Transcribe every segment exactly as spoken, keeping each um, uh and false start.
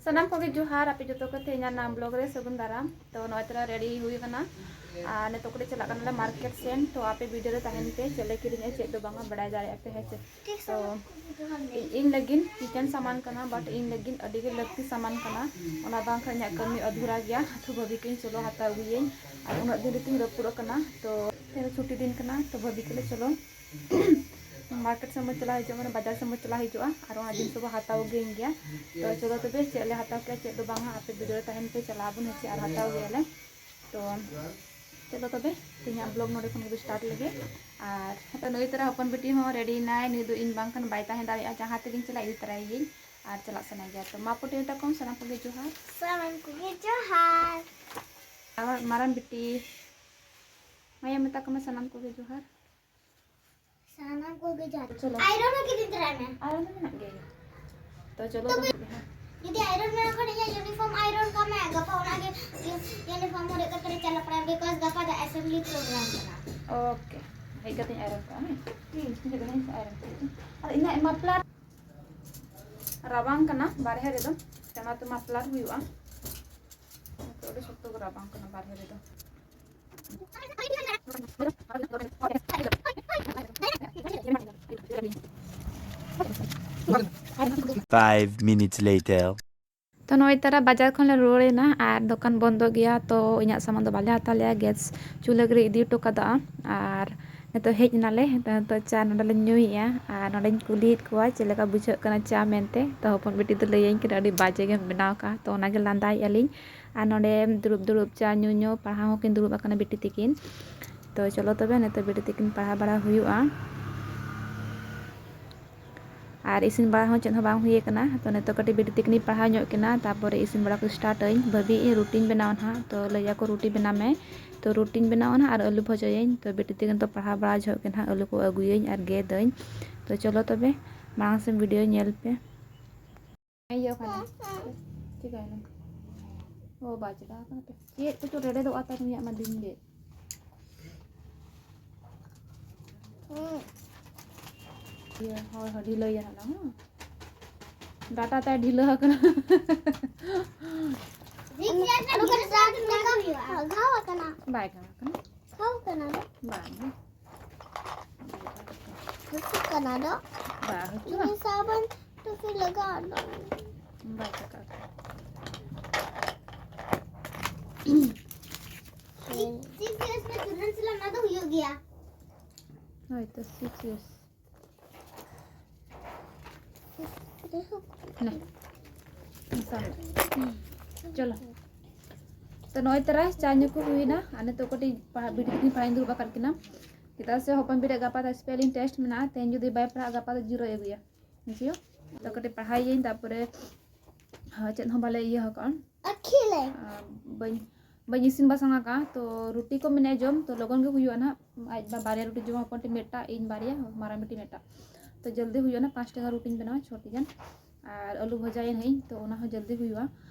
ᱥᱟᱱᱟᱢ ᱠᱚᱜᱮ ᱡᱚᱦᱟᱨ, ᱟᱯᱮ ᱡᱚᱛᱚ ᱠᱚᱛᱮ ᱤᱧᱟᱹᱜ ᱱᱟᱣᱟ ᱵᱞᱚᱜ ᱨᱮ ᱥᱟᱹᱜᱩᱱ ᱫᱟᱨᱟᱢ᱾ ᱛᱚ ᱱᱚᱜᱼᱚᱭ ᱛᱚᱨᱟ ᱨᱮᱰᱤ ᱦᱩᱭ ᱟᱠᱟᱱᱟ ᱟᱨ ᱱᱤᱛᱚᱜ ᱠᱟᱹᱴᱤᱡ ᱪᱟᱞᱟᱜ ᱠᱟᱱᱟᱞᱮ ᱢᱟᱨᱠᱮᱴ ᱥᱮᱱ᱾ ᱛᱚ ᱟᱯᱮ ᱵᱷᱤᱰᱤᱭᱳ ᱨᱮ ᱛᱟᱦᱮᱱ ᱯᱮ, ᱪᱮᱫ ᱞᱮ ᱠᱤᱨᱤᱧᱟ ᱪᱮᱫ ᱫᱚ ᱵᱟᱝᱟ ᱵᱟᱲᱟᱭ ᱫᱟᱲᱮᱭᱟᱜᱼᱟ ᱯᱮ, ᱦᱮᱸ ᱥᱮ? ᱛᱚ ᱤᱧ ᱞᱟᱹᱜᱤᱫ ᱠᱤᱪᱮᱱ ᱥᱟᱢᱟᱱ ᱠᱟᱱᱟ, ᱵᱟᱴ ᱤᱧ ᱞᱟᱹᱜᱤᱫ ᱟᱹᱰᱤ ᱜᱮ ᱞᱟᱹᱠᱛᱤ ᱥᱟᱢᱟᱱ ᱠᱟᱱᱟ, ᱚᱱᱟ ᱵᱟᱝᱠᱷᱟᱱ ᱤᱧᱟᱹᱜ ᱠᱟᱹᱢᱤ ᱟᱫᱷᱩᱨᱟ ᱜᱮᱭᱟ᱾ ᱛᱚ ᱵᱷᱟᱹᱵᱤ ᱠᱤᱱ ᱪᱚᱞᱚ ᱦᱟᱛᱟᱣ ᱟᱹᱜᱩᱭᱟᱹᱧ, ᱟᱨ ᱩᱱᱟᱹᱜ ᱫᱤᱱ ᱨᱮᱛᱤᱧ ᱨᱟᱹᱯᱩᱫ ᱟᱠᱟᱱᱟ᱾ ᱛᱚ ᱛᱮᱦᱮᱧ ᱫᱚ ᱪᱷᱩᱴᱤ ᱫᱤᱱ ᱠᱟᱱᱟ, ᱛᱚ ᱵᱷᱟᱹᱵᱤ ᱠᱤᱱ ᱞᱮ ᱪᱚᱞᱚ ᱢᱟᱨᱠᱮᱴ ᱥᱮᱱ ᱵᱚᱱ ᱪᱟᱞᱟᱣ ᱦᱤᱡᱩᱜᱼᱟ, ᱢᱟᱱᱮ ᱵᱟᱡᱟᱨ ᱥᱮᱱ ᱵᱚᱱ ᱪᱟᱞᱟᱣ ᱦᱤᱡᱩᱜᱼᱟ, ᱟᱨ ᱚᱱᱟ ᱡᱤᱱᱤᱥ ᱠᱚᱵᱚ ᱦᱟᱛᱟᱣ ᱟᱹᱜᱩᱭᱮᱱ ᱜᱮᱭᱟ᱾ ᱛᱚ ᱪᱚᱞᱚ ᱛᱚᱵᱮ ᱪᱮᱫ ᱞᱮ ᱦᱟᱛᱟᱣ ᱠᱮᱜᱼᱟ ᱪᱮᱫ ᱫᱚ ᱵᱟᱝᱟ, ᱟᱯᱮ ᱵᱷᱤᱰᱤᱭᱳ ᱨᱮ ᱛᱟᱦᱮᱱ ᱯᱮ, ᱪᱟᱞᱟᱜ ᱟᱵᱚᱱ ᱦᱮᱸ ᱥᱮ, ᱟᱨ ᱦᱟᱛᱟᱣ ᱜᱮᱭᱟᱞᱮ᱾ ᱛᱚ ᱪᱚᱞᱚ ᱛᱚᱵᱮ ᱛᱮᱦᱮᱧᱟᱜ ᱵᱞᱚᱜ ᱱᱚᱰᱮ ᱠᱷᱚᱱ ᱜᱮᱵᱚ ᱥᱴᱟᱨᱴ ᱞᱮᱜᱮ᱾ ᱟᱨ ᱱᱤᱛᱚᱜ ᱱᱩᱭ ᱛᱚᱨᱟ ᱦᱚᱯᱚᱱ ᱵᱤᱴᱤ ᱦᱚᱸ ᱨᱮᱰᱤᱭᱮᱱᱟᱭ, ᱱᱩᱭ ᱫᱚ ᱤᱧ ᱵᱟᱝᱠᱷᱟᱱ ᱵᱟᱭ ᱛᱟᱦᱮᱸ ᱫᱟᱲᱮᱭᱟᱜᱼᱟ, ᱡᱟᱦᱟᱸ ᱛᱮᱜᱤᱧ ᱪᱟᱞᱟᱜ ᱤᱫᱤ ᱛᱚᱨᱟᱭᱮᱭᱟᱹᱧ᱾ ᱟᱨ ᱪᱟᱞᱟᱜ ᱥᱟᱱᱟᱭ ᱜᱮᱭᱟ᱾ ᱛᱚ ᱢᱟ ᱯᱩᱴᱤ ᱛᱟᱠᱚ ᱥᱟᱱᱟᱢ ᱠᱚᱜᱮ ᱡᱚᱦᱟᱨ᱾ ᱥᱟᱱᱟᱢ ᱠᱚᱜᱮ ᱡᱚᱦᱟᱨ᱾ ᱟᱨ ᱢᱟᱨᱟᱝ ᱵᱤᱴᱤ, ᱢᱟᱭᱟ ᱢᱮᱛᱟ ᱠᱚᱢᱮ ᱥᱟᱱᱟᱢ ᱠᱚᱜᱮ ᱡᱚᱦᱟᱨ᱾ ᱥᱟᱱᱟᱢ ᱠᱚᱜᱮ ᱡᱚᱦᱟᱨ᱾ ᱪᱚᱞᱚ᱾ ᱟᱭᱨᱚᱱ ᱦᱚᱸ ᱠᱤᱨᱤᱧ ᱛᱚᱨᱟᱭ ᱢᱮ᱾ ᱟᱭᱨᱚᱱ ᱫᱚ ᱢᱮᱱᱟᱜ ᱜᱮᱭᱟ᱾ ᱛᱚ ᱪᱚᱞᱚ ᱛᱚᱵᱮ ᱛᱚᱵᱮ ᱦᱟᱸᱜ᱾ ᱡᱩᱫᱤ ᱟᱭᱨᱚᱱ ᱢᱮᱱᱟᱜ ᱠᱷᱟᱱ ᱤᱧᱟᱹᱜ ᱤᱭᱩᱱᱤᱯᱷᱚᱨᱢ ᱟᱭᱨᱚᱱ ᱠᱟᱜ ᱢᱮ, ᱜᱟᱯᱟ ᱚᱱᱟᱜᱮ ᱤᱭᱩᱱᱤᱯᱷᱚᱨᱢ ᱦᱚᱨᱚᱜ ᱠᱟᱛᱮ ᱞᱮ ᱪᱟᱞᱟᱜ ᱯᱟᱲᱟ, because ᱜᱟᱯᱟ ᱫᱚ ᱮᱥᱮᱢᱵᱞᱤ ᱯᱨᱳᱜᱨᱟᱢ ᱠᱟᱱᱟ᱾ ᱳᱠᱮ, ᱦᱮᱡ ᱠᱟᱛᱮᱧ ᱟᱭᱨᱚᱱ ᱠᱟᱜᱼᱟ, ᱦᱮᱸ? ᱦᱩᱸ᱾ ᱦᱤᱡᱩᱜ ᱠᱟᱹᱱᱟᱹᱧ ᱟᱭᱨᱚᱱ ᱠᱟᱜᱼᱟ᱾ ᱟᱨ ᱤᱧᱟᱹᱜ ᱢᱟᱯᱞᱟᱨ ᱨᱟᱵᱟᱝ ᱠᱟᱱᱟ ᱵᱟᱨᱦᱮ ᱨᱮᱫᱚ, ᱚᱱᱟᱛᱮ ᱢᱟᱯᱞᱟᱨ ᱦᱩᱭᱩᱜᱼᱟ᱾ ᱱᱤᱛᱚᱜ ᱟᱹᱰᱤ ᱥᱚᱠᱛᱚ ᱜᱮ ᱨᱟᱵᱟᱝ ᱠᱟᱱᱟ ᱵᱟᱨᱦᱮ ᱨᱮᱫᱚ᱾ Five minutes later. ᱛᱚ ᱱᱚᱜᱼᱚᱭ ᱛᱟᱨᱟ ᱵᱟᱡᱟᱨ ᱠᱷᱚᱱ ᱞᱮ ᱨᱩᱣᱟᱹᱲ ᱮᱱᱟ ᱟᱨ ᱫᱚᱠᱟᱱ ᱵᱚᱱᱫᱚ ᱜᱮᱭᱟ, ᱛᱚ ᱤᱧᱟᱹᱜ ᱥᱟᱢᱟᱱ ᱫᱚ ᱵᱟᱞᱮ ᱦᱟᱛᱟᱣ ᱞᱮᱜᱼᱟ, ᱜᱮᱥ ᱪᱩᱞᱦᱟᱹ ᱜᱮᱞᱮ ᱤᱫᱤ ᱦᱚᱴᱚ ᱠᱟᱫᱟ᱾ ᱟᱨ ᱱᱤᱛᱚᱜ ᱦᱮᱡ ᱮᱱᱟᱞᱮ, ᱱᱤᱛᱚᱜ ᱪᱟ ᱱᱚᱸᱰᱮ ᱞᱮ ᱧᱩᱭᱮᱜᱼᱟ᱾ ᱟᱨ ᱱᱚᱸᱰᱮᱧ ᱠᱩᱞᱤᱭᱮᱫ ᱠᱚᱣᱟ ᱪᱮᱫ ᱞᱮᱠᱟ ᱵᱩᱡᱷᱟᱹᱜ ᱠᱟᱱᱟ ᱪᱟ ᱢᱮᱱᱛᱮ, ᱛᱚ ᱦᱚᱯᱚᱱ ᱵᱤᱴᱤ ᱫᱚ ᱞᱟᱹᱭᱟᱹᱧ ᱠᱟᱱᱟ ᱟᱹᱰᱤ ᱵᱟᱡᱮ ᱜᱮᱢ ᱵᱮᱱᱟᱣ ᱠᱟᱜᱼᱟ, ᱛᱚ ᱚᱱᱟᱜᱮ ᱞᱟᱸᱫᱟᱭᱮᱫᱼᱟ ᱞᱤᱧ᱾ ᱟᱨ ᱱᱚᱸᱰᱮ ᱫᱩᱲᱩᱵ ᱫᱩᱲᱩᱵ ᱪᱟ ᱧᱩ ᱧᱩ ᱯᱟᱲᱦᱟᱣ ᱦᱚᱸᱠᱤᱱ ᱫᱩᱲᱩᱵ ᱟᱠᱟᱱᱟ ᱵᱤᱴᱤ ᱛᱤᱠᱤᱱ᱾ ᱛᱚ ᱪᱚᱞᱚ ᱛᱚᱵᱮ ᱱᱤᱛᱚᱜ ᱵᱤᱴᱤ ᱛᱤᱠᱤᱱ ᱯᱟᱲᱦᱟᱣ ᱵᱟᱲᱟ ᱦᱩᱭᱩᱜᱼᱟ᱾ ᱟᱨ ᱤᱥᱤᱱ ᱵᱟᱲᱟ ᱦᱚᱸ ᱪᱮᱫ ᱦᱚᱸ ᱵᱟᱝ ᱦᱩᱭ ᱟᱠᱟᱱᱟ᱾ ᱛᱚ ᱱᱤᱛᱚᱜ ᱠᱟᱹᱴᱤᱡ ᱵᱤᱴᱤ ᱛᱤᱠᱤᱱᱤᱧ ᱯᱟᱲᱦᱟᱣ ᱧᱚᱜ ᱠᱤᱱᱟ, ᱛᱟᱨᱯᱚᱨᱮ ᱤᱥᱤᱱ ᱵᱟᱲᱟ ᱠᱚ ᱥᱴᱟᱨᱴ ᱟᱹᱧ᱾ ᱵᱷᱟᱹᱵᱤᱭᱮᱫ ᱟᱹᱧ ᱨᱩᱴᱤᱧ ᱵᱮᱱᱟᱣᱟ ᱱᱟᱦᱟᱜ, ᱛᱚ ᱞᱟᱹᱭᱟ ᱠᱚ ᱨᱩᱴᱤ ᱵᱮᱱᱟᱣ ᱢᱮ, ᱛᱚ ᱨᱩᱴᱤᱧ ᱵᱮᱱᱟᱣᱟ ᱱᱟᱦᱟᱜ ᱟᱨ ᱟᱹᱞᱩ ᱵᱷᱟᱡᱟᱭᱟᱹᱧ᱾ ᱛᱚ ᱵᱤᱴᱤ ᱛᱤᱠᱤᱱ ᱫᱚ ᱯᱟᱲᱦᱟᱣ ᱵᱟᱲᱟ ᱡᱚᱦᱚᱜ ᱜᱮ ᱱᱟᱦᱟᱜ ᱟᱹᱞᱩ ᱠᱚ ᱟᱹᱜᱩᱭᱟᱹᱧ ᱟᱨ ᱜᱮᱫᱟᱹᱧ᱾ ᱛᱚ ᱪᱚᱞᱚ ᱛᱚᱵᱮ ᱢᱟᱲᱟᱝ ᱥᱮᱱ ᱵᱷᱤᱰᱤᱭᱳ ᱧᱮᱞ ᱯᱮ᱾ ᱤᱭᱟᱹ ᱠᱟᱱᱟ᱾ ᱪᱤᱠᱟᱹᱭᱮᱱᱟ? ᱚ, ᱵᱟᱭ ᱪᱤᱠᱟ ᱟᱠᱟᱱᱟ ᱛᱚ᱾ ᱪᱮᱫ ᱠᱚᱪᱚ ᱨᱮᱰᱮᱫᱚᱜᱼᱟ ᱛᱟᱨ ᱩᱱᱤᱭᱟᱜ ᱢᱟ ᱫᱤᱱ ᱜᱮ᱾ ᱤᱭᱟᱹ, ᱦᱳᱭ, ᱦᱳᱭ, ᱰᱷᱤᱞᱟᱹᱭᱟ ᱦᱟᱸᱜ ᱱᱟᱝ, ᱦᱮᱸ? ᱰᱟᱴᱟ ᱛᱟᱭ ᱰᱷᱤᱞᱟᱹ ᱟᱠᱟᱱᱟ᱾ ᱨᱤᱪᱟᱨᱡᱽ ᱨᱮ ᱟᱨ ᱵᱟᱠᱷᱟᱱ ᱵᱤᱥ ᱦᱟᱡᱟᱨ ᱴᱟᱠᱟ ᱦᱩᱭᱩᱜᱼᱟ᱾ ᱜᱷᱟᱣ ᱟᱠᱟᱱᱟ᱾ ᱵᱟᱭ ᱜᱷᱟᱣ ᱟᱠᱟᱱᱟ᱾ ᱜᱷᱟᱣ ᱟᱠᱟᱱᱟ ᱫᱚ᱾ ᱵᱟᱝ ᱜᱮ᱾ ᱦᱟᱹᱥᱩ ᱠᱟᱱᱟ ᱫᱚ᱾ ᱵᱟᱭ ᱦᱟᱹᱥᱩᱣᱟ᱾ ᱤᱧ ᱥᱟᱵᱚᱱ ᱛᱚ ᱯᱷᱤᱨ ᱞᱟᱜᱟᱣ ᱫᱚ᱾ ᱵᱟᱭ ᱪᱤᱠᱟᱹᱜᱼᱟ᱾ ᱥᱤᱠᱥ ᱤᱭᱟᱨᱥ ᱨᱮ ᱪᱤᱞᱰᱨᱮᱱᱥ ᱞᱟᱱᱟ ᱫᱚ ᱦᱩᱭᱩᱜ ᱜᱮᱭᱟ᱾ ᱦᱳᱭ ᱛᱚ, ᱥᱤᱠᱥ ᱤᱭᱟᱨᱥ᱾ ᱱᱮ, ᱥᱟᱵ ᱢᱮ᱾ ᱪᱚᱞᱚ᱾ ᱛᱚ ᱱᱚᱜᱼᱚᱭ ᱛᱟᱨᱟ ᱪᱟ ᱧᱩ ᱠᱚ ᱦᱩᱭᱱᱟ᱾ ᱟᱨ ᱱᱤᱛᱚᱜ ᱠᱟᱹᱴᱤᱡ ᱯᱟᱲᱦᱟᱜ, ᱵᱤᱴᱤ ᱛᱟᱹᱠᱤᱱ ᱯᱟᱲᱦᱟᱣ ᱤᱧ ᱫᱩᱲᱩᱵ ᱟᱠᱟᱫ ᱠᱤᱱᱟ᱾ ᱪᱮᱫᱟᱜ ᱥᱮ ᱦᱚᱯᱚᱱ ᱵᱤᱴᱤ ᱜᱟᱯᱟ ᱫᱚ spelling test ᱢᱮᱱᱟᱜᱼᱟ᱾ ᱛᱮᱦᱮᱧ ᱡᱩᱫᱤ ᱵᱟᱭ ᱯᱟᱲᱦᱟᱜᱼᱟ, ᱜᱟᱯᱟ ᱫᱚ ᱡᱤᱨᱳᱭ ᱟᱹᱜᱩᱭᱟ᱾ ᱵᱩᱡᱷᱟᱹᱣ? ᱛᱚ ᱠᱟᱹᱴᱤᱡ ᱯᱟᱲᱦᱟᱣ ᱤᱭᱟᱹᱧ, ᱛᱟᱨᱯᱚᱨᱮ, ᱦᱮᱸ, ᱪᱮᱫ ᱦᱚᱸ ᱵᱟᱞᱮ ᱤᱭᱟᱹ ᱟᱠᱟᱫᱼᱟ᱾ ᱟᱹᱠᱷᱤᱞᱮ᱾ ᱟᱨ ᱵᱟᱹᱧ, ᱵᱟᱹᱧ ᱤᱥᱤᱱ ᱵᱟᱥᱟᱝ ᱟᱠᱟᱫᱼᱟ᱾ ᱛᱚ ᱨᱩᱴᱤ ᱠᱚ ᱢᱮᱱᱟᱜᱼᱟ ᱡᱚᱢ, ᱛᱚ ᱞᱚᱜᱚᱱ ᱜᱮ ᱦᱩᱭᱩᱜᱼᱟ ᱱᱟᱦᱟᱜ᱾ ᱟᱡ ᱵᱟ ᱵᱟᱨᱭᱟ ᱨᱩᱴᱤ ᱡᱚᱢᱟ, ᱦᱚᱯᱚᱱ ᱴᱤᱡ ᱢᱤᱫᱴᱟᱜ, ᱤᱧ ᱵᱟᱨᱭᱟ, ᱢᱟᱨᱟᱝ ᱵᱤᱴᱤ ᱢᱤᱫᱴᱟᱜ᱾ ᱛᱚ ᱡᱚᱞᱫᱤ ᱦᱩᱭᱩᱜᱼᱟ ᱱᱟᱦᱟᱜ, ᱯᱟᱸᱪ ᱴᱟᱠᱟ ᱨᱩᱴᱤᱧ ᱵᱮᱱᱟᱣᱟ, ᱪᱷᱚᱴᱤ ᱜᱟᱱ᱾ ᱟᱨ ᱟᱹᱞᱩ ᱵᱷᱟᱡᱟᱭᱟᱹᱧ ᱦᱟᱸᱜ ᱤᱧ, ᱛᱚ ᱚᱱᱟ ᱦᱚᱸ ᱡᱚᱞᱫᱤ ᱦᱩᱭᱩᱜᱼᱟ᱾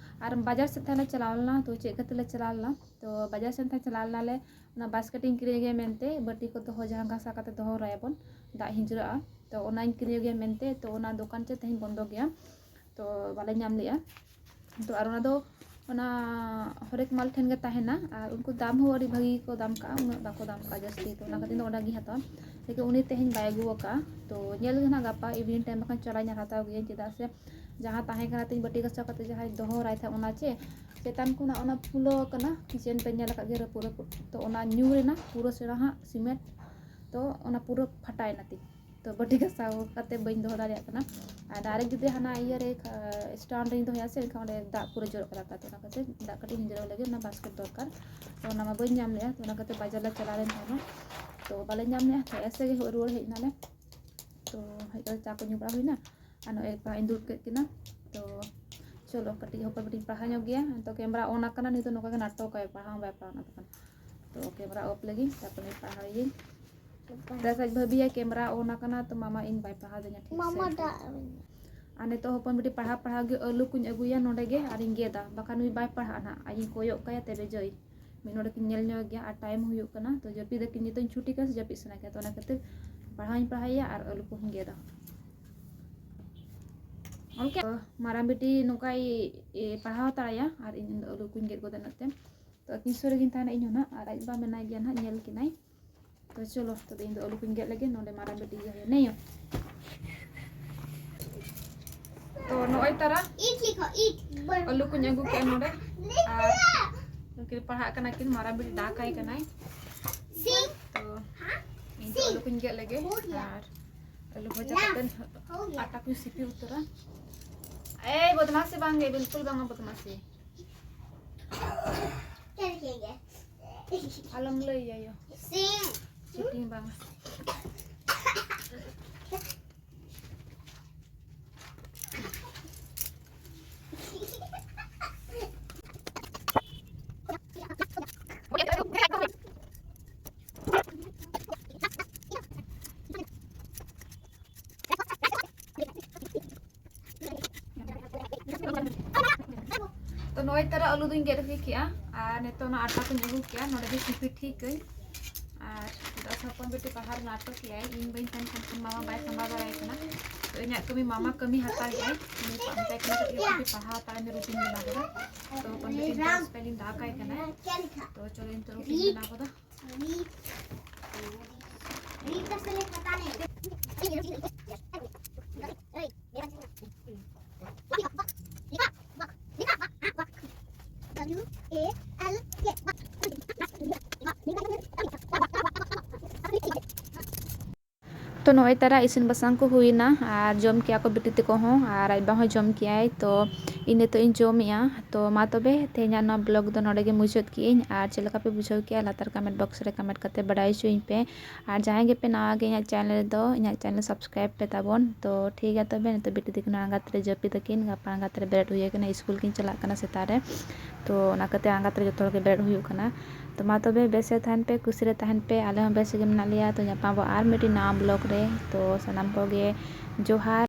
ᱟᱨ ᱵᱟᱡᱟᱨ ᱥᱮᱫ ᱛᱟᱦᱞᱮ ᱪᱟᱞᱟᱣ ᱞᱮᱱᱟ, ᱛᱚ ᱪᱮᱫ ᱠᱷᱟᱹᱛᱤᱨ ᱞᱮ ᱪᱟᱞᱟᱣ ᱞᱮᱱᱟ? ᱛᱚ ᱵᱟᱡᱟᱨ ᱥᱮᱫ ᱛᱟᱦᱞᱮ ᱪᱟᱞᱟᱣ ᱞᱮᱱᱟᱞᱮ, ᱚᱱᱟ ᱵᱟᱥᱠᱮᱴ ᱤᱧ ᱠᱤᱨᱤᱧ ᱟᱹᱜᱩᱭᱟ ᱢᱮᱱᱛᱮ, ᱵᱟᱹᱴᱤ ᱠᱚ ᱫᱚᱦᱚ, ᱡᱟᱦᱟᱸ ᱜᱷᱟᱥᱟᱣ ᱠᱟᱛᱮ ᱫᱚᱦᱚ ᱨᱟᱭᱟᱵᱚᱱ, ᱫᱟᱜ ᱦᱤᱸᱡᱽᱨᱟᱹᱜᱼᱟ᱾ ᱛᱚ ᱚᱱᱟᱧ ᱠᱤᱨᱤᱧ ᱟᱹᱜᱩᱭᱟ ᱢᱮᱱᱛᱮ, ᱛᱚ ᱚᱱᱟ ᱫᱚᱠᱟᱱ ᱪᱮ ᱛᱮᱦᱮᱧ ᱵᱚᱱᱫᱚ ᱜᱮᱭᱟ, ᱛᱚ ᱵᱟᱞᱮ ᱧᱟᱢ ᱞᱮᱜᱼᱟ᱾ ᱛᱚ ᱟᱨ ᱚᱱᱟ ᱫᱚ ᱚᱱᱟ ᱦᱚᱨᱮᱠ ᱢᱟᱞ ᱴᱷᱮᱱ ᱜᱮ ᱛᱟᱦᱮᱱᱟ, ᱟᱨ ᱩᱱᱠᱩ ᱫᱟᱢ ᱦᱚᱸ ᱟᱹᱰᱤ ᱵᱷᱟᱹᱜᱤ ᱜᱮᱠᱚ ᱫᱟᱢ ᱠᱟᱜᱼᱟ, ᱩᱱᱟᱹᱜ ᱵᱟᱠᱚ ᱫᱟᱢ ᱠᱟᱜᱼᱟ ᱡᱟᱹᱥᱛᱤ, ᱛᱚ ᱚᱱᱟ ᱠᱷᱟᱹᱛᱤᱨ ᱫᱚ ᱚᱸᱰᱮ ᱜᱮᱧ ᱦᱟᱛᱟᱣᱟ᱾ ᱞᱮᱠᱤᱱ ᱩᱱᱤ ᱛᱮᱦᱮᱧ ᱵᱟᱭ ᱟᱹᱜᱩ ᱟᱠᱟᱫᱼᱟ, ᱛᱚ ᱧᱮᱞ ᱜᱮ ᱱᱟᱦᱟᱜ ᱜᱟᱯᱟ evening time ᱵᱟᱠᱷᱟᱱ ᱪᱟᱞᱟᱜ ᱤᱧ ᱟᱨ ᱦᱟᱛᱟᱣ ᱟᱹᱜᱩᱭᱟᱹᱧ, ᱪᱮᱫᱟᱜ ᱥᱮ ᱡᱟᱦᱟᱸ ᱛᱟᱦᱮᱸ ᱠᱟᱱᱟ ᱛᱤᱧ ᱵᱟᱹᱴᱤ ᱜᱟᱥᱟᱣ ᱠᱟᱛᱮ ᱡᱟᱦᱟᱸᱭ ᱫᱚᱦᱚ ᱨᱟᱭ ᱛᱟᱦᱮᱸᱫ, ᱚᱱᱟ ᱪᱮ ᱪᱮᱛᱟᱱ ᱠᱷᱚᱱᱟᱜ ᱚᱱᱟ ᱯᱷᱩᱞᱟᱹᱣ ᱟᱠᱟᱱᱟ, kitchen ᱯᱮ ᱧᱮᱞ ᱟᱠᱟᱫ ᱜᱮᱭᱟ, ᱨᱟᱹᱯᱩᱫ ᱨᱟᱹᱯᱩᱫ, ᱛᱚ ᱚᱱᱟ ᱧᱩᱨ ᱮᱱᱟ ᱯᱩᱨᱟᱹ ᱥᱮᱬᱟ ᱦᱟᱸᱜ ᱥᱤᱢᱮᱱᱴ, ᱛᱚ ᱚᱱᱟ ᱯᱩᱨᱟᱹ ᱯᱷᱟᱴᱟᱭᱮᱱᱟ ᱛᱤᱧ᱾ ᱛᱚ ᱵᱟᱹᱴᱤ ᱜᱟᱥᱟᱣ ᱠᱟᱛᱮ ᱵᱟᱹᱧ ᱫᱚᱦᱚ ᱫᱟᱲᱮᱭᱟᱜ ᱠᱟᱱᱟ᱾ ᱟᱨ direct ᱡᱩᱫᱤ ᱦᱟᱱᱟ ᱤᱭᱟᱹ ᱨᱮ, ᱠᱷᱟ-, stand ᱨᱮᱧ ᱫᱚᱦᱚᱭᱟ ᱥᱮ, ᱮᱱᱠᱷᱟᱱ ᱚᱸᱰᱮ ᱫᱟᱜ ᱯᱩᱨᱟᱹ ᱡᱚᱨᱚᱜ ᱠᱟᱱᱟ, ᱛᱚ ᱚᱱᱟ ᱠᱷᱟᱹᱛᱤᱨ ᱫᱟᱜ ᱠᱟᱹᱴᱤᱡ ᱦᱤᱸᱡᱽᱨᱟᱹᱣ ᱞᱟᱹᱜᱤᱫ ᱚᱱᱟ ᱵᱟᱥᱠᱮᱴ ᱫᱚᱨᱠᱟᱨ᱾ ᱛᱚ ᱚᱱᱟ ᱢᱟ ᱵᱟᱹᱧ ᱧᱟᱢ ᱞᱮᱜᱼᱟ, ᱛᱚ ᱚᱱᱟ ᱠᱷᱟᱹᱛᱤᱨ ᱵᱟᱡᱟᱨ ᱞᱮ ᱪᱟᱞᱟᱣ ᱞᱮᱱ ᱛᱟᱦᱮᱱᱟ, ᱛᱚ ᱵᱟᱞᱮ ᱧᱟᱢ ᱞᱮᱜᱼᱟ᱾ ᱛᱚ ᱮᱥᱮ ᱜᱮ ᱨᱩᱣᱟᱹᱲ ᱦᱮᱡ ᱮᱱᱟᱞᱮ᱾ ᱛᱚ ᱦᱮᱡ ᱠᱟᱛᱮ ᱪᱟ ᱠᱚ ᱧᱩ ᱵᱟᱲᱟ ᱦᱩᱭᱱᱟ, ᱟᱨ ᱱᱚᱜᱼᱚᱭ ᱯᱟᱲᱦᱟᱜ ᱤᱧ ᱫᱩᱲᱩᱵ ᱠᱮᱫ ᱠᱤᱱᱟ᱾ ᱛᱚ ᱪᱚᱞᱚ ᱠᱟᱹᱴᱤᱡ ᱦᱚᱯᱚᱱ ᱵᱤᱴᱤᱧ ᱯᱟᱲᱦᱟᱣ ᱧᱚᱜ ᱜᱮᱭᱟ᱾ ᱛᱚ camera on ᱟᱠᱟᱱᱟ, ᱱᱤᱛᱚᱜ ᱱᱚᱝᱠᱟ ᱜᱮ ᱱᱟᱴᱚᱠᱟᱭ, ᱯᱟᱲᱦᱟᱣ ᱦᱚᱸ ᱵᱟᱭ ᱯᱟᱲᱦᱟᱣ ᱚᱱᱟ ᱛᱚᱠᱷᱚᱱ᱾ ᱛᱚ camera off ᱞᱮᱜᱤᱧ, ᱛᱟᱨᱯᱚᱨᱮ ᱯᱟᱲᱦᱟᱣ ᱤᱭᱟᱹᱧ᱾ ᱫᱟᱥ ᱟᱡ ᱵᱷᱟᱹᱵᱤᱭᱟ camera on ᱟᱠᱟᱱᱟ, ᱛᱚ ᱢᱟᱢᱟ ᱤᱧ ᱵᱟᱭ ᱯᱟᱲᱦᱟᱣ ᱫᱤᱧᱟ ᱴᱷᱤᱠ ᱢᱟᱢᱟ ᱥᱮ᱾ ᱫᱟᱜ᱾ ᱟᱨ ᱱᱤᱛᱚᱜ ᱦᱚᱯᱚᱱ ᱵᱤᱴᱤ ᱯᱟᱲᱦᱟᱣ ᱯᱟᱲᱦᱟᱣ ᱜᱮ ᱟᱹᱞᱩ ᱠᱚᱧ ᱟᱹᱜᱩᱭᱟ ᱱᱚᱸᱰᱮ ᱜᱮ, ᱟᱨᱤᱧ ᱜᱮᱫᱟ, ᱵᱟᱠᱷᱟᱱ ᱱᱩᱭ ᱵᱟᱭ ᱯᱟᱲᱦᱟᱜᱼᱟ ᱱᱟᱦᱟᱜ᱾ ᱟᱡᱤᱧ ᱠᱚᱭᱚᱜ ᱠᱟᱭᱟ ᱛᱮᱵᱮ ᱡᱟᱹᱭ᱾ ᱢᱤᱫ ᱱᱚᱸᱰᱮ ᱠᱤᱱ ᱧᱮᱞ ᱧᱚᱜ ᱜᱮᱭᱟ, ᱟᱨ time ᱦᱩᱭᱩᱜ ᱠᱟᱱᱟ, ᱛᱚ ᱡᱟᱹᱯᱤᱫ ᱟᱹᱠᱤᱱ, ᱱᱤᱛᱚᱜ ᱤᱧ ᱪᱷᱩᱴᱤ ᱠᱟᱱᱟ ᱥᱮ ᱡᱟᱹᱯᱤᱫ ᱥᱟᱱᱟ ᱠᱤᱱᱟ, ᱛᱚ ᱚᱱᱟ ᱠᱷᱟᱹᱛᱤᱨ ᱯᱟᱲᱦᱟᱣ ᱤᱧ ᱯᱟᱲᱦᱟᱣᱮᱭᱟ ᱟᱨ ᱟᱹᱞᱩ ᱠᱚᱦᱚᱸᱧ ᱜᱮᱫᱟ᱾ ᱚᱞ ᱠᱮᱫ ᱢᱟᱨᱟᱝ ᱵᱤᱴᱤ ᱱᱚᱝᱠᱟᱭ ᱮ, ᱯᱟᱲᱦᱟᱣ ᱦᱟᱛᱟᱲᱟᱭᱟ ᱟᱨ ᱤᱧ ᱫᱚ ᱟᱹᱞᱩ ᱠᱚᱧ ᱜᱮᱫ ᱜᱚᱫᱟ ᱱᱚᱛᱮ᱾ ᱛᱚ ᱟᱹᱠᱤᱱ ᱥᱩᱨ ᱨᱮᱜᱤᱧ ᱛᱟᱦᱮᱱᱟ ᱤᱧ ᱦᱚᱸ ᱱᱟᱦᱟᱜ, ᱟᱨ ᱟᱡ ᱵᱟ ᱢᱮᱱᱟᱭ ᱜᱮᱭᱟ ᱱᱟᱦᱟᱜ, ᱧᱮᱞ ᱠᱤᱱᱟᱭ᱾ ᱛᱚ ᱪᱚᱞᱚ, ᱛᱚᱵᱮ ᱤᱧ ᱫᱚ ᱟᱹᱞᱩ ᱠᱚᱧ ᱜᱮᱫ ᱞᱮᱜᱮ, ᱱᱚᱰᱮ ᱢᱟᱨᱟᱝ ᱵᱤᱴᱤ ᱤᱭᱟᱹ ᱦᱩᱭᱩᱜ ᱱᱮᱭᱚ᱾ ᱛᱚ ᱱᱚᱜᱼᱚᱭ ᱛᱟᱨᱟ ᱤᱴ ᱞᱤᱠᱷᱚ, ᱤᱴ᱾ ᱟᱹᱞᱩ ᱠᱚᱧ ᱟᱹᱜᱩ ᱠᱮᱜᱼᱟ ᱱᱚᱰᱮ, ᱟᱨ ᱱᱩᱠᱤᱱ ᱯᱟᱲᱦᱟᱜ ᱠᱟᱱᱟ ᱠᱤᱱ, ᱢᱟᱨᱟᱝ ᱵᱤᱴᱤ ᱫᱟᱠᱟᱭ ᱠᱟᱱᱟᱭ᱾ ᱛᱚ ᱤᱧ ᱫᱚ ᱟᱹᱞᱩ ᱠᱚᱧ ᱜᱮᱫ ᱞᱮᱜᱮ, ᱟᱨ ᱟᱹᱞᱩ ᱵᱷᱟᱡᱟ ᱠᱟᱛᱮ ᱟᱴᱟ ᱠᱚᱧ ᱥᱤᱯᱤ ᱩᱛᱟᱹᱨᱟ᱾ ᱮᱭ ᱵᱚᱫᱢᱟᱥᱤ ᱵᱟᱝᱜᱮ, ᱵᱤᱞᱠᱩᱞ ᱵᱟᱝᱟ ᱵᱚᱫᱢᱟᱥᱤ᱾ ᱟᱞᱚᱢ ᱞᱟᱹᱭ ᱟᱭᱳ᱾ ᱥᱤᱢ᱾ ᱪᱤᱴᱤᱝ ᱵᱟᱝ᱾ ᱛᱚ ᱱᱚᱜᱼᱚᱭ ᱛᱟᱨᱟ ᱟᱹᱞᱩ ᱫᱚᱧ ᱜᱮᱫ ᱦᱩᱭ ᱠᱮᱜᱼᱟ, ᱟᱨ ᱱᱤᱛᱚᱜ ᱚᱱᱟ ᱟᱴᱟ ᱠᱚᱧ ᱟᱹᱜᱩ ᱠᱮᱜᱼᱟ, ᱱᱚᱰᱮ ᱜᱮ ᱥᱤᱯᱤ ᱴᱷᱤᱠᱟᱹᱧ᱾ ᱟᱨ ᱫᱟᱜ ᱦᱚᱯᱚᱱ ᱵᱤᱴᱤ ᱯᱟᱲᱦᱟᱣ ᱨᱮ ᱱᱟᱴᱚᱠ ᱮᱜᱼᱟᱭ, ᱤᱧ ᱵᱟᱹᱧ ᱛᱟᱦᱮᱱ ᱠᱷᱟᱱ ᱠᱷᱟᱱ ᱢᱟᱢᱟ ᱵᱟᱭ ᱥᱟᱢᱵᱟᱣ ᱫᱟᱲᱮᱭᱟᱭ ᱠᱟᱱᱟ᱾ ᱛᱚ ᱤᱧᱟᱜ ᱠᱟᱹᱢᱤ ᱢᱟᱢᱟ ᱠᱟᱹᱢᱤ ᱦᱟᱛᱟᱲ ᱮᱜᱼᱟᱭ, ᱩᱱᱤ ᱯᱟ-, ᱢᱮᱛᱟᱭ ᱠᱟᱱᱟ ᱠᱟᱹᱴᱤᱡ ᱠᱟᱹᱴᱤᱡ ᱯᱟᱲᱦᱟᱣ ᱦᱟᱛᱟᱲ ᱢᱮ, ᱨᱩᱴᱤᱱ ᱵᱮᱱᱟᱣ ᱠᱟᱫᱟ᱾ ᱛᱚ ᱦᱚᱯᱚᱱ ᱵᱤᱴᱤ ᱫᱚ ᱥᱯᱮᱞᱤᱝ ᱫᱟᱜᱟᱭ ᱠᱟᱱᱟᱭ᱾ ᱛᱚ ᱪᱚᱞᱚ ᱤᱧ ᱛᱚ ᱨᱩᱴᱤᱱ ᱵᱮᱱᱟᱣ ᱠᱟᱫᱟ᱾ ᱛᱚ ᱱᱚᱜᱼᱚᱭ ᱛᱟᱨᱟ ᱤᱥᱤᱱ ᱵᱟᱥᱟᱝ ᱠᱚ ᱦᱩᱭᱱᱟ ᱟᱨ ᱡᱚᱢ ᱠᱮᱜᱼᱟ ᱠᱚ ᱵᱤᱴᱤ ᱛᱟᱠᱚ ᱦᱚᱸ ᱟᱨ ᱟᱡ ᱵᱟ ᱦᱚᱸ ᱡᱚᱢ ᱠᱮᱜᱼᱟᱭ᱾ ᱛᱚ ᱤᱧ ᱱᱤᱛᱚᱜ ᱤᱧ ᱡᱚᱢᱮᱜᱼᱟ᱾ ᱛᱚ ᱢᱟ ᱛᱚᱵᱮ ᱛᱮᱦᱮᱧᱟᱜ ᱱᱚᱣᱟ ᱵᱞᱚᱜ ᱫᱚ ᱱᱚᱰᱮ ᱜᱮ ᱢᱩᱪᱟᱹᱫ ᱠᱮᱜᱼᱟᱹᱧ, ᱟᱨ ᱪᱮᱫ ᱞᱮᱠᱟ ᱯᱮ ᱵᱩᱡᱷᱟᱹᱣ ᱠᱮᱜᱼᱟ ᱞᱟᱛᱟᱨ ᱠᱚᱢᱮᱱᱴ ᱵᱚᱠᱥ ᱨᱮ ᱠᱚᱢᱮᱱᱴ ᱠᱟᱛᱮ ᱵᱟᱰᱟᱭ ᱦᱚᱪᱚᱧ ᱯᱮ᱾ ᱟᱨ ᱡᱟᱦᱟᱸᱭ ᱜᱮᱯᱮ ᱱᱟᱣᱟ ᱜᱮ ᱤᱧᱟᱹᱜ ᱪᱮᱱᱮᱞ ᱨᱮᱫᱚ, ᱤᱧᱟᱹᱜ ᱪᱮᱱᱮᱞ ᱥᱟᱵᱥᱠᱨᱟᱭᱤᱵ ᱯᱮ ᱛᱟᱵᱚᱱ᱾ ᱛᱚ ᱴᱷᱤᱠ ᱜᱮᱭᱟ ᱛᱚᱵᱮ, ᱱᱤᱛᱚᱜ ᱵᱤᱴᱤ ᱛᱟᱹᱠᱤᱱ ᱟᱬᱜᱟᱛ ᱨᱮ ᱡᱟᱹᱯᱤᱫ ᱟᱹᱠᱤᱱ, ᱜᱟᱯᱟ ᱟᱬᱜᱟᱛ ᱨᱮ ᱵᱮᱨᱮᱫ ᱦᱩᱭ ᱟᱠᱟᱱᱟ, ᱥᱠᱩᱞ ᱠᱤᱱ ᱪᱟᱞᱟᱜ ᱠᱟᱱᱟ ᱥᱮᱛᱟᱜ ᱨᱮ᱾ ᱛᱚ ᱚᱱᱟ ᱠᱷᱟᱹᱛᱤᱨ ᱟᱬᱜᱟᱛ ᱨᱮ ᱡᱚᱛᱚ ᱦᱚᱲ ᱜᱮ ᱵᱮᱨᱮᱫ ᱦᱩᱭᱩᱜ ᱠᱟᱱᱟ᱾ ᱛᱚ ᱢᱟ ᱛᱚᱵᱮ ᱵᱮᱥ ᱨᱮ ᱛᱟᱦᱮᱱ ᱯᱮ, ᱠᱩᱥᱤ ᱨᱮ ᱛᱟᱦᱮᱱ ᱯᱮ, ᱟᱞᱮ ᱦᱚᱸ ᱵᱮᱥ ᱨᱮᱜᱮ ᱢᱮᱱᱟᱜ ᱞᱮᱭᱟ᱾ ᱛᱚ ᱧᱟᱯᱟᱢ ᱵᱚ ᱟᱨ ᱢᱤᱫᱴᱤᱡ ᱱᱟᱣᱟ ᱵᱞᱚᱜ ᱨᱮ᱾ ᱛᱚ ᱥᱟᱱᱟᱢ ᱠᱚᱜᱮ ᱡᱚᱦᱟᱨ᱾